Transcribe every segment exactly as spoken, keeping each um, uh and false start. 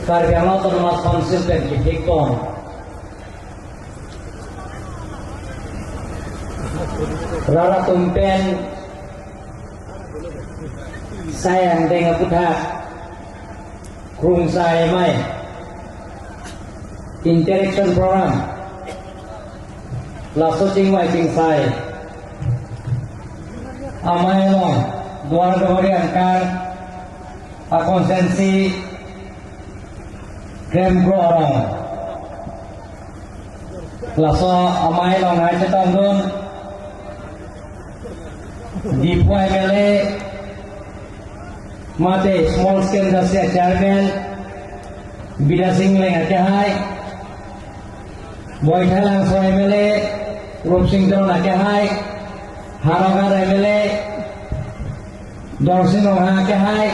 Karbi Anglong Autonomous Council pen kithik pon rat atum pen sai angdeng aputhak krungsai amei interaction program laso chingvai chingsai amei along Duar Bahari angkang a constituency Krem Kro arong. Laso amei along nangchetongdun Diphu M L A mate Small Scale Industry Chairman Bidya Sing Engleng akehai, Baithalangso M L A Rupsing Teron akehai, Howraghat M L A Dorsing Ronghang akehai,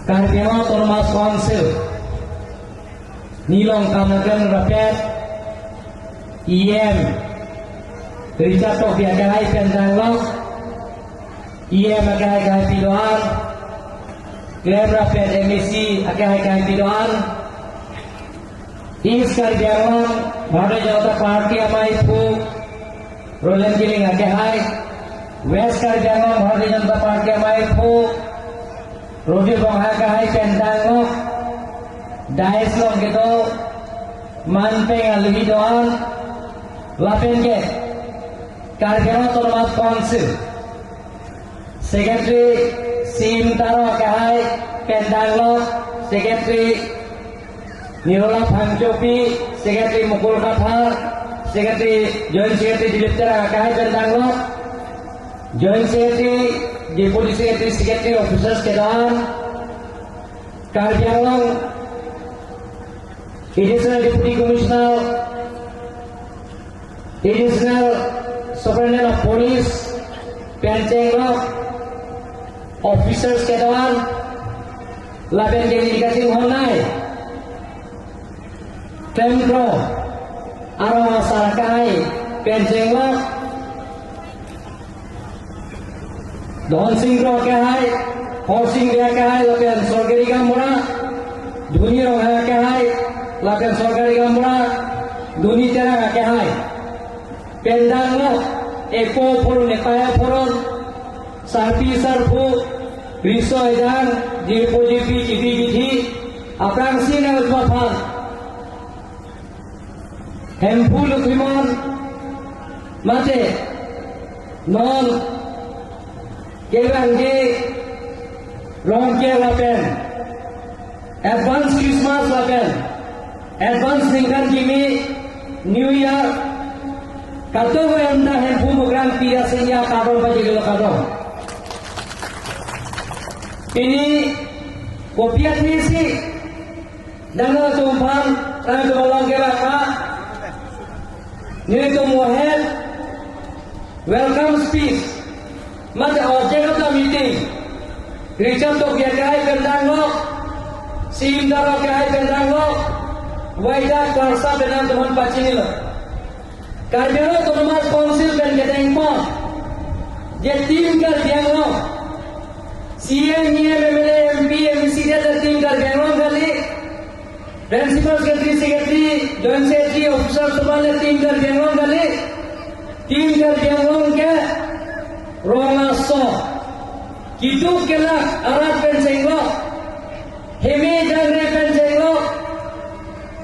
Karbi Anglong Autonomous Council nilong kam nangklemrapet E M Richard Tokbi akehai pen danglok, E M akehai kahaipi do-an, klemrapet M A C akehai kahaipi do-an, East Karbi Anglong Bharatiya Janata Party amaiphu Roland Killing akehai, West Karbi Anglong Bharatiya Janata Party amaiphu Rojit Ronghang akehai pen danglok, dais along kedo manpeng aluhi do-an, lapen ke Karbi Anglong Autonomous Council Secretary Sim Taro akehai pen danglok, Secretary Nirola Phangchopi, Secretary Mukul Kathar, Secretary, Joint Secretary Dilip Terang akehai pen danglok, Joint Secretary, Deputy Secretary, Secretary Officers kedo-an, Karbi Anglong Additional Deputy Commissioner, Additional Superintendent of Police pen chenglok, officers kedo-an, lapen ke Nikasing Honai, Temkro arong asar akehai pen chenglok, Dhonsing Kro akehai, Horsing Bey akehai, lapen Sorgeri Gaonbura, Duni Ronghang akehai, lapen Sorgeri Gaonbura, Duni Terang akehai pen danglok, epo phoron, epai phoron, sarpi sarpo, riso ejang, jirpo jirpi, kipi kithi, aphrangsi nang utma aphan Hemphu Lokhimon mate non kevangji Rongker lapen advance Christmas lapen advance ningkan kimi New Year, kadokave anta Hemphu Mukrang Pia Singya kadon pajigilo kadon. Pini kopi athisi nangtum aphan, nangtum along kevang ma, nelitum mohen welcome speech mate object of the meeting Richard Tokbi akehai pen danglok, Sim Taro akehai pen danglok, Waidak Klarsa pen nangtum aphan pachinilo. Karbi Anglong Autonomous Council pen kedeng pon, je Team Karbi Anglong, C E M, E M, M L A, M P, M C, je Team Karbi Anglong kali, Principal Secretary, Secretary, Joint Secretary, Officer semuanya Team Karbi Anglong kali, Team Karbi Anglong ke rong aso, kiduk kelak arat pen chenglok, heme jangre pen chenglok,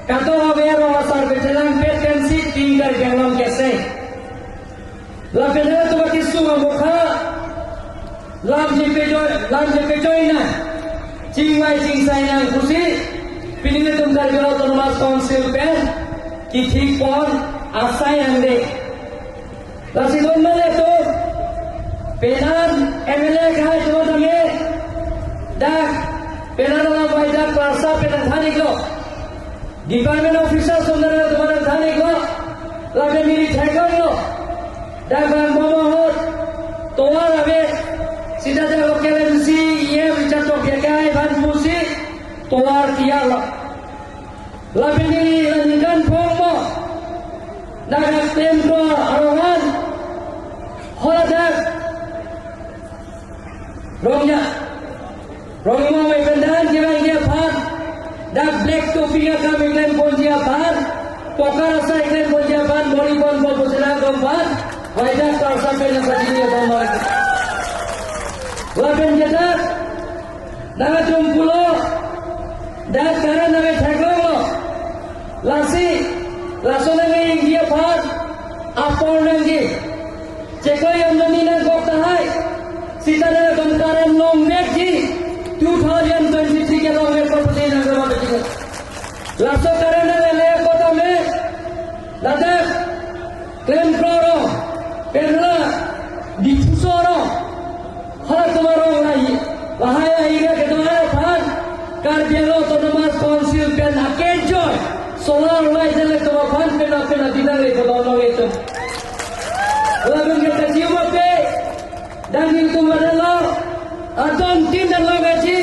kadokave rong asar pen chelangpet pensi Team Karbi Anglong kese. Lapen halatum akesung amokha, lam chepejoi, lam chepejoi nang, chingvai chingsai nang pusi, pini nelitum Karbi Anglong Autonomous Council pen kithik pon asai angdeng. Lasi don male to, penang M L A kahai to tame, dak penang alam Waidak Klarsa pen nangthan-iklo. Department officer sundar to nangthan-iklo. Lapen neli thekdamlo. Dak bang bom ahut tovar ave. Sita dak local M C, E M Richard Tokbi akehai aphan pusi tovar tiyarlo. Lapen neli la ningkan phongpo, dak Temkro arongan, holadak Rongja, Rongmo me benda Ek topi akam eklem ponji aphan, poka rasta eklem ponji aphan, bor-i ponpo pusi nangtum aphan waidak karsa pen nangpachini abang bang. Lapen ke dak nangtum pulo, dak current nangkethek longlo. Lasi, laso nangji aphan apor nangji. Chekoi amdani nangkok tahai. Sita nangtum current longvekji. Two thousand twenty-three ke longvekpo pusi nangtum aphan. Laso current nangle kotame, ladak Klemkrok arong, pen la Diphuso arong, halatum arong lahai, lahai lahai ke do aphan, Karbi Anglong Autonomous Council pen akejoi solar light nanglitum aphan pen pen adinang le kolong itum. Lalu kita cium ape, dan itu adalah adon tin dan long gaji.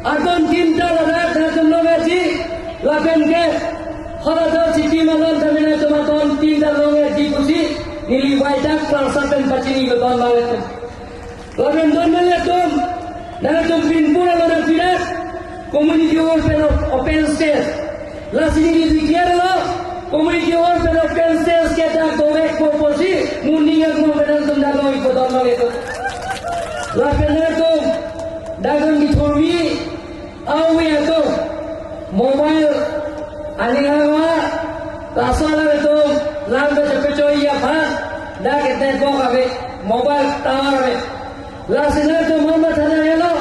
Adon tin ta ladak nangtum longji, lapen ke, hala do city malon tame nangtum adon tin ta longji pusi, neli waidak karsa pen pachini ke don bang itum. Lapen don bang itum, nangtum pinpur along nangpirak, community hall pen op-, open stage. Lasi neli declare lo, community hall pen open stage ke dak dovekpo pusi, moning angbong pen nangtum dak longpo don bang itum. Lapen nangtum, dak nangtum kethurmi, awi atum, mobile aning angwa, laso alam itum, lam ke chepechoi aphan, dak ke network ave, mobile tower ave. Lasi nangtum mama thana helo,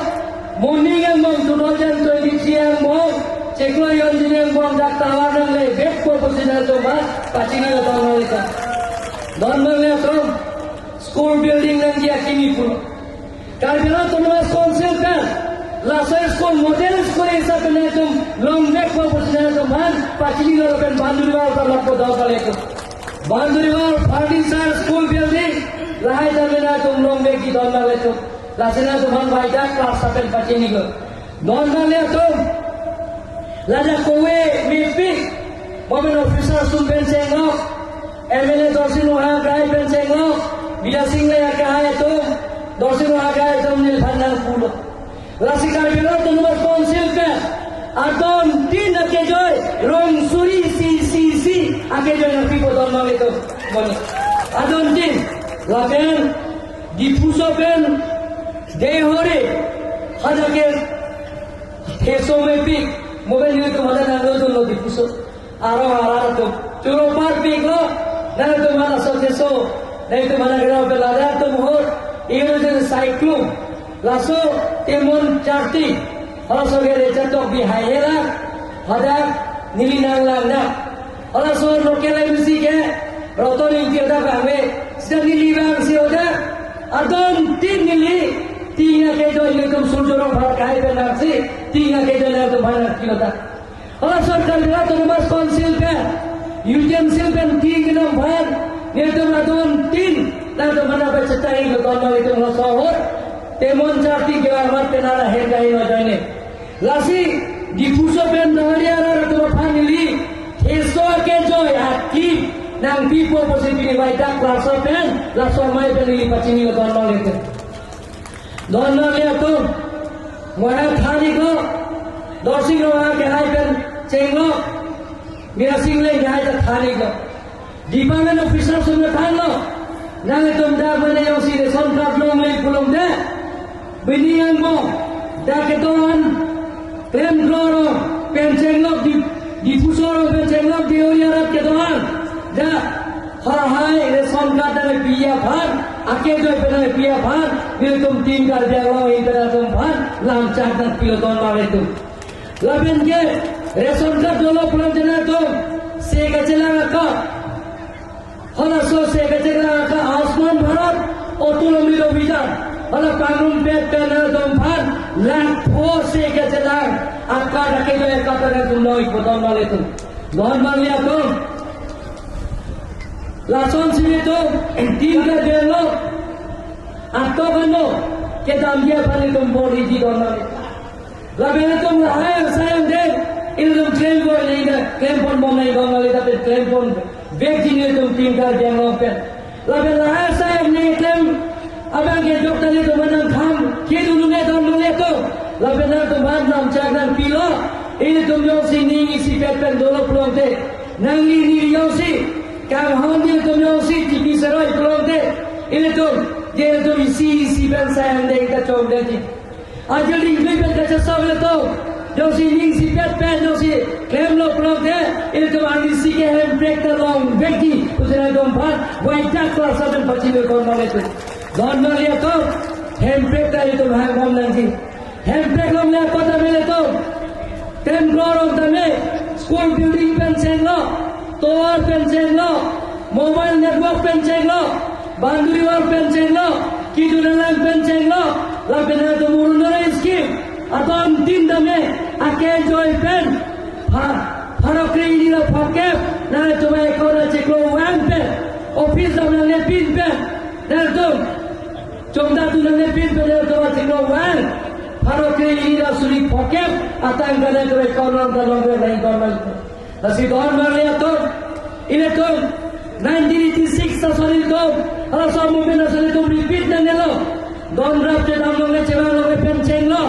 moning angbong two thousand twenty-three angbong, chiklo yon jini angbong dak tower nanglevekpo pusi nangtum aphan pachini abang bang itum. Don bang itum, school building nangji akimi pulo. Karbi Anglong Autonomous Council pen, laso school model school hisap pen nangtum longvekpo pusi nangtum aphan pachini lo pen boundary wall ta longpo don bang itum. Boundary wall, furniture, school building, lahai ta nangtum longvekji don bang itum. Lasi nangtum aphan waidak karsa pen pachini lo. Don bang itum, ladak kove mepik, government officer atum pen chenglok, M L A Dorsing Ronghang akehai pen chenglok, Bidya Sing Engleng akehai atum, Dorsing Ronghang akehai atum neliphan nangpulo. Lasi Karbi Anglong Autonomous Council pen, adon tin akejoi, rong suri isi isi isi, akejoi nangpipo don bang itum. Adon tin, lapen, Diphuso pen, Deihori, hadak ke, theso mepik, mo pen nelitum hadak nanglo dunlo Diphuso. Arong arat atum. Choro parpiklo, nangtum mana so theso, nangtum mana kena pelada atum hor, iru jeng cyclone. Laso Temon Charti, halaso ke recha tok bihai hela, hadak neli nanglang na. Halaso local M C ke, Roton Ingti hadak bang ave, sita neli bang si hadak, adon tin neli, tin akejoi nelitum Surjya Rong Bharat akehai pen nangsi, tin akejoi nangtum bang nangkilo ta. Halaso Karbi Anglong Autonomous Council pen, U T M C pen tin kenom aphan, nelitum adon tin, nangtum mana bachetai ke kono itum halaso ahut, Temon Charti ke amat pen ana hen kahin ajoine. Lasi, Diphuso pen Deihori arat atum aphan neli, theso akejoi akim nangpipo pusi pini waidak karsa pen, laso amei pen neli pachini lo don bang itum. Don bang itum, mo ha than-iklo, Dorsing Ronghang akehai pen chenglok, Bidya Sing Engleng akehai ta than-iklo. Department officer atum ta thanlo. Nangtum dak mane jongsi ration card longle pulote, bini angbong, dak kedo-an, Klemkrok arong pen chenglok Di, Diphuso arong pen chenglok Deihori arat kedo-an, dak halahai ration card nangpi aphan, akejoi pen nangpi aphan, nelitum Team Karbi Anglong International aphan lamchak nangpilo don bang itum. Lapen ke ration card dolo pulote nangtum se kachelang akam. Halaso se kachelang akam Ayushman Bharat, Atal Amritar Abhiyan. Hala pangrumpet pen nangtum aphan lakh pho se kachelang akam, akejoi akam nangtum noi po don bang itum. Don bang itum. Lasonsi nelitum Team Karbi Anglong atok ano kedamji aphan nelitum bor-iji don bang itum. Lapen nangtum lahai asai angdeng, ilitum claim bom nangji, claim ponbom nangji don bang itum, lapen claim ponvekji nelitum Team Karbi Anglong pen. Lapen lahai asai angdeng claim abang ke jok ta nelitum aphan nangkhang kedun un-e don bang itum. Lapen nangtum aphan lamchak nangpilo. Ilitum jongsi ning isipet pen dolo pulote, nangli neli jongsi kanghon, ilitum jongsi chipi seroi pulote, ilitum, ilitum isi isi pen sayang deng kachongdengji. Ajir dingdui pen kachesong ilitum, jongsi ning isipet pen jongsi klemlo pulote, ilitum arnisi ke hemprek ta longvekji pusi nangtum aphan waidak klasa pen pachini kon nang ilitum. Don nang liatum, hemprek ta ilitum hangbom nangji. Hemprek longle apot tame ilitum ten crore tame school building pen chenglo, tower pen chenglo, mobile network pen chenglo, boundary wall pen chenglo, kidun alang pen chenglo, lapen atum Orunodoi scheme atum tin tame akejoi pen pha-, pharo kre-isi ra phokep nangtum account achiklo vang pen, office dam nangne pin pen, nangtum chongda tu nangne pin pen nangtum achiklo vang pharo kre-isi ra suri phokep atangka nangtum account along ta longvek nang don nang. Lasi don marli atum, ilitum nineteen eighty six ason ilitum, halaso movement ason ilitum repeat nangnelo. Don rapte dam longle chevang longle pen chenglo,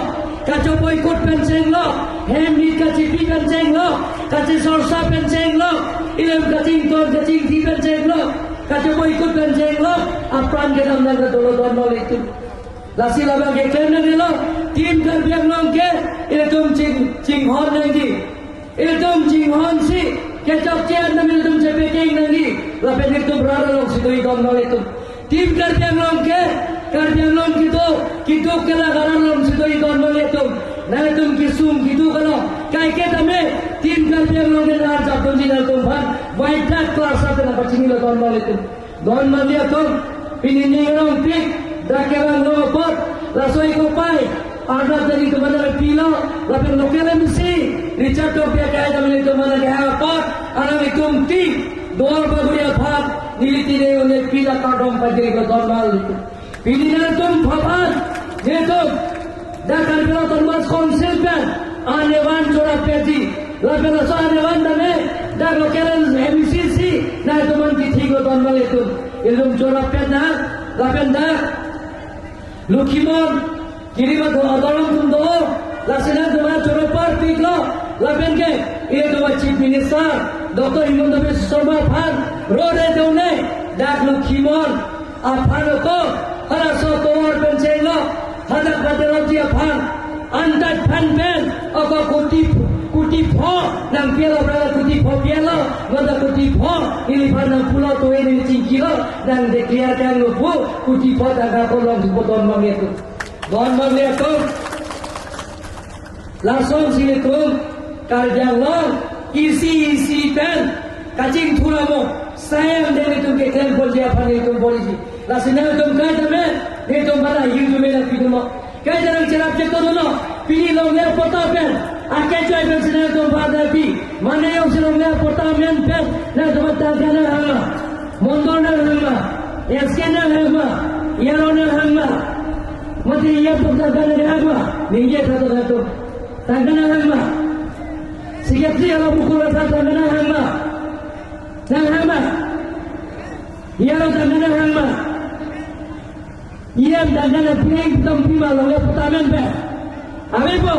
kachopoikut pen chenglo, hem mit kachipi pen chenglo, kachesorsa pen chenglo, ilim kachington kachingthi pen chenglo, kachopoikut pen chenglo, apran kedam nang kedolo don marli atum. Lasi labang keklem nangnelo, Team Karbi Anglong ke ilitum ching, chinghon nangji. Ilitum chinghonsi kechokche an tame ilitum chepekeng nangji. Lapen ilitum rat alongsi do-i don marli atum. Team Karbi Anglong ke, Karbi Anglong kedo, kedo ke la rat alongsi do-i don marli atum. Nangtum kesung kedo kalo. Kaike tame Team Karbi Anglong ke nang japdunji nangtum aphan waidak klasa pen pachinilo don marli atum. Don marli atum, pini ning arongpik, dak kevang long apot, laso iko pai, arda tari kemana pilo, lapen local M C, Richard Tokbi akai tame ilitum mana kehang apot, alang ilitum ti, Duar Bagori aphan, neli tine une pila kardom pajirilo don marli atum. Pini nangtum phapan, nelitum, dak Karbi Anglong Autonomous Council pen, anevan chorapetji, lapen laso anevan tame, dak local M C si, nangtum an kithik lo don marli atum. Ilitum chorapet nang, lapen dak Lokhimon, Kirima do adorong atum do, lasi nangtum an chorapetpiklo, lapen ke, ilitum a Chief Minister, Doctor Himanta Biswa Sarma aphan, rore done, dak Lokhimon aphan ako, halaso tovar pen chenglo, hadak Bharat Raji aphan, antat phan pen, ako kuti, kuti pho, nangpilo brala kuti pho pilo, mata kuti pho, iliphan nangpulo tuwe neli chingkilo, nang declare kanglo pu, kuti pho tangka kolong supo don marli atum. Don marli atum. Lasonsi ilitum Karbi Anglong isi isi pen kachingthur amo sayang deng ilitum keklem ponji aphan ilitum boliji. Lasi nangtum kai tame ilitum pada hirjume nangpidunlo. Kai tame cherap chektoduno. Pini longle patta pen akejoi pensi nangtum pada pi. Mane jongsi longle patta amen pen nangtum tangka nanghang ma, mondol nanghang ma, S K nanghang ma, E R O nanghang ma, mate E M pen tangka nanghang ma, ningje tha to nangtum. Tangka nanghang ma. Secretary hala Mukul Latha tangka nanghang ma. Nanghang ma. E R O tangka nanghang ma. E M tangka nangpi, pi tong pima longle patta amen pen. Avepo.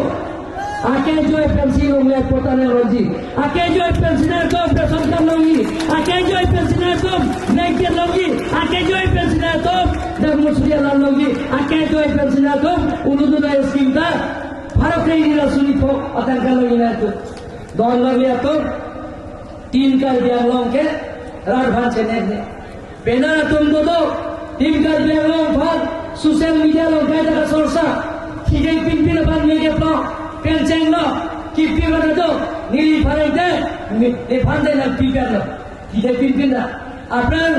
Akejoi pensi longle patta nangrongji. Akejoi pensi nangtum ration card longji. Akejoi pensi nangtum blanket longji. Akejoi pensi nangtum dak musri alam longji. Akejoi pensi nangtum Orunodoi scheme ta pharo kre-isi ra suri pho atangka longji nangtum. Don marli atum, Team Karbi Anglong ke rat aphan chenekne. Penang atum dodo, Team Karbi Anglong aphan social media along kaita kasorsa, thide pinpin aphan mege plong pen chenglo, kipi mana do, neliphan te, ne, nephan te nangpi pen lo. Thide pinpin ta. Aphrang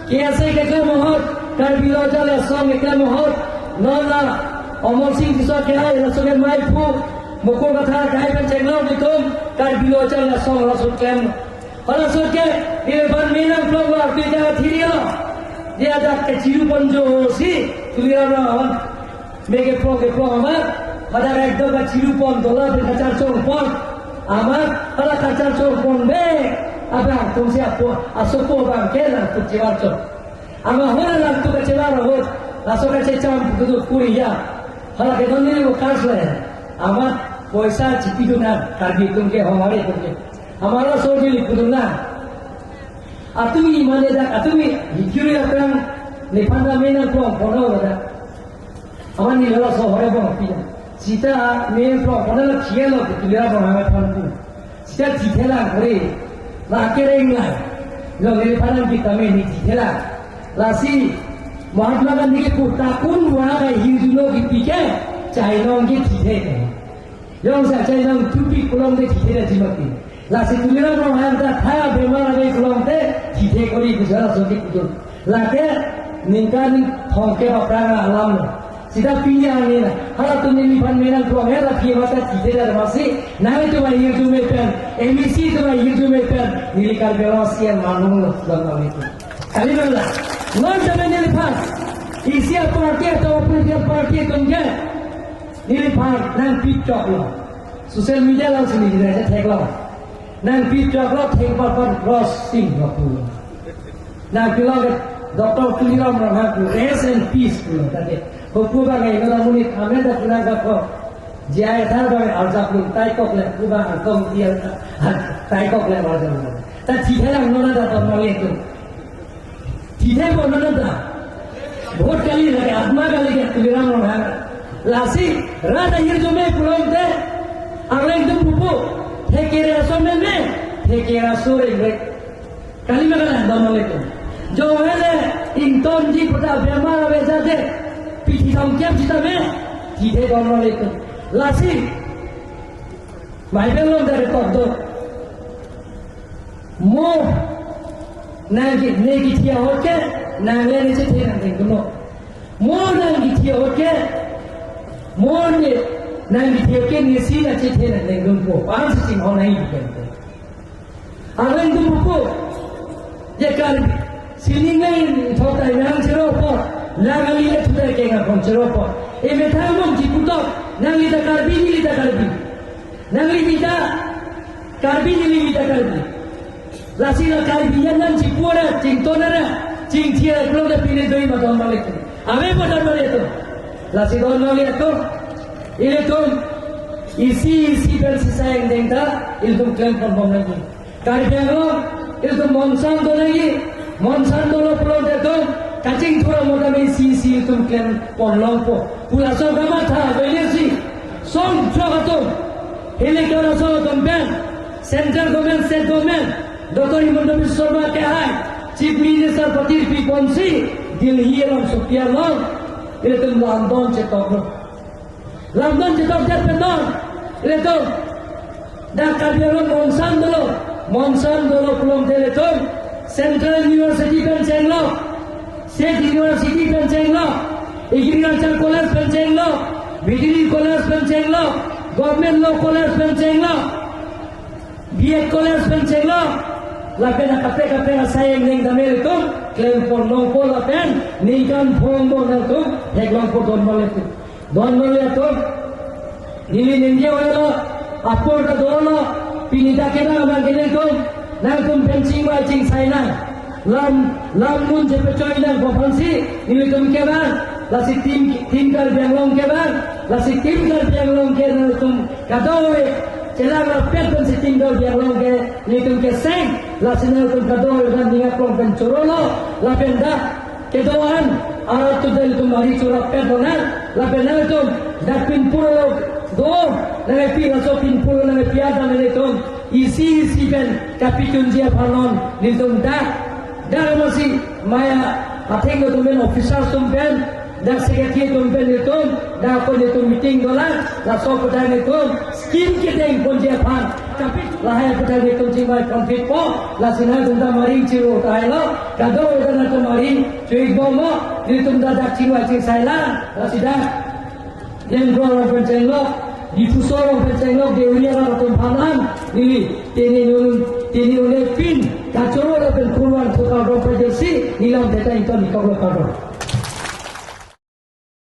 K S A keklem ahut, Karbi Lo Ojang Asong keklem ahut, non la Amarsing Tisso kehai, laso ke maiphu, Mukul Latha kehai pen chenglo ilitum, Karbi Lo Ojang Asong laso klem. Halaso ke, neliphan me nangplonglo, arti ja thiri lo. Dia dak kechiru ponjo si, Tuliram Ronghang. Mege plong keplong amat, pada ekdom kachiru pon dola pen kacharchong pon. Amat, pada kacharchong pon be. Abang, atumsi apo, asopo abang ke nangtum chevar chon. Ama hona nangtum kachevar ahut, laso kachecham kudu kuriya. Hala ke non neli mo kas le. Amat, Poisa chipidun nang, Karbi atum ke, Honghari atum ke. Amat laso ke lipidun nang. Atumi mane dak, atumi hikiri akan nephan ta me nangklong pono dak. Amat neli laso hore bong pi. Sita me nangklong pono la kialo ke Tuliram Ronghang aphan pu. Sita thithelang hore. La kereng lai. Lo nephan nangkita me ne thithelang. Lasi Mahatma Gandhi ke pu, takun wa ka hirjuno kipi ke, chainong ke thithe ke. Jongsi chainong thupik pulote thithe na jimati. Lasi Tuliram Ronghang ta tha bemar ave pulote thithe kori, bisa laso ke pudun. Lake ningkan thomkep aphrang alam lo. Sita pini arni na. Halatum neliphan me nangklong he, la phi mata thithe dar masi. Nanglitum ahirjume pen, M E C atum ahirjume pen, neli Karbi Anglong C M manung lo, bang kami tu. Kali bang la. Non tame neliphan. Isi a-party atau political party atum ke neliphan nangpi choklo. Social media alongsi neli theklong. Nangpi choklo, thengparpar crossing lo pu. Nangpilo ke Doctor Tuliram Ronghang pu, rest in peace pulo. Tadi, ho pu bang ai nora monit amen ta pulang ka ko. Jai thar bang arjap lun taikok le, pu bang angkong tiang taikok le arjap lun. Ta thithelang nona ta ton mali tu. Thithe po nona ta. Vote kali lagi, atma kali ke Tuliram Ronghang. Lasi, rat ahirjume pulote, arleng tum pupu, thekere aso meme, thekere aso rengre. Kali ma kalang, don mali tu. Jo hele, ingtonji puta bemar ave jade, pithi thomkep sitame, thithe don mali tu. Lasi, Bible along dari kok do. Mo nang ki, ne kithi ahut ke, nangle ne chethe nangdengdunnon. Mo nang kithi ahut ke, mo ne nang kithi ahut ke, nesi nangchethe nangdengdunpo. Pan si chinghon nangji pen. Arleng tum pupo. Je Karbi, sining nangthok tai nang chero apot, nang ali le thutai ke nang kon chero apot. E methang mong ji putok, nangli ta Karbi, neli ta Karbi. Nangli ta Karbi, neli ta Karbi. Lasi la Karbi an nangchipu ra, chington ra, chingthi ra, pulote pine doi ma don mali tu. Ave ma don mali tu. Lasi don mali tu. Ilitum isi isi pensi sayang deng ta, ilitum klem pon bom lagi. Karbi Anglong, ilitum monsan do lagi, monsan dolo pulote tum, kachingthur amo tame isi isi ilitum klem pon longpo. Pu laso kamatha, beli si, song throk atum, helicopter aso atum pen, central government, state government, Doctor Himanta Biswa Sarma kehai, Chief Minister patirpi ponsi, Delhi along sopi along, ilitum lamdon chetoklo. Lamdon chetokdet pen non, ilitum dak Karbi Anglong monsan dolo, monsan dolo pulote ilitum Central University pen chenglo, State University pen chenglo, Agriculture College pen chenglo, Veterinary College pen chenglo, Government Law College pen chenglo, B Ed College pen chenglo, lapen akaprek kaprek asai engdeng tame ilitum klem pon longpo lapen ningkan phongo nangtum theklongpo don mali tu. Don mali atum, neli ningje oi lo, apor ta dolo, pini ta kedam abang ke nelitum, nangtum pen chingvai chingsai nang. Lam, lam mun chepechoi nangpo aphansi, nelitum kevang, lasi Team, Team Karbi Anglong kevang, lasi Team Karbi Anglong ke nangtum kadokave chelang rapet pensi Team Karbi Anglong ke nelitum keseng, lasi nangtum kadokave ning aklong pen chorolo, lapen dak kedo-an arat atum ta ilitum ari chorapet lonang, lapen nangtum dak pinpur do, nangkepi laso pinpur nangkepi adan nelitum isi isi pen kapitun ji aphan non nelitum dak, dak masi maya atheng atum pen, officers atum pen, dak secretary atum pen nelitum, dak ako nelitum meeting dolang, laso aputhak nelitum scheme kedeng ponji aphan, tapi lahai aputhak nelitum chingvai konfit po, lasi nangtum ta maring chiro tahai lo, kadokave ta nangtum maring cho-ik bomlo, nelitum ta dak chingvai chingsai lang, lasi dak Dengkro along pen chenglo, Diphu along pen chenglo, Deoria along atum aphan an, neli, tini nun, tini une pin, kachoro lapen kurwan thukar dong pajersi, nilam deta ington ikok lo kadon.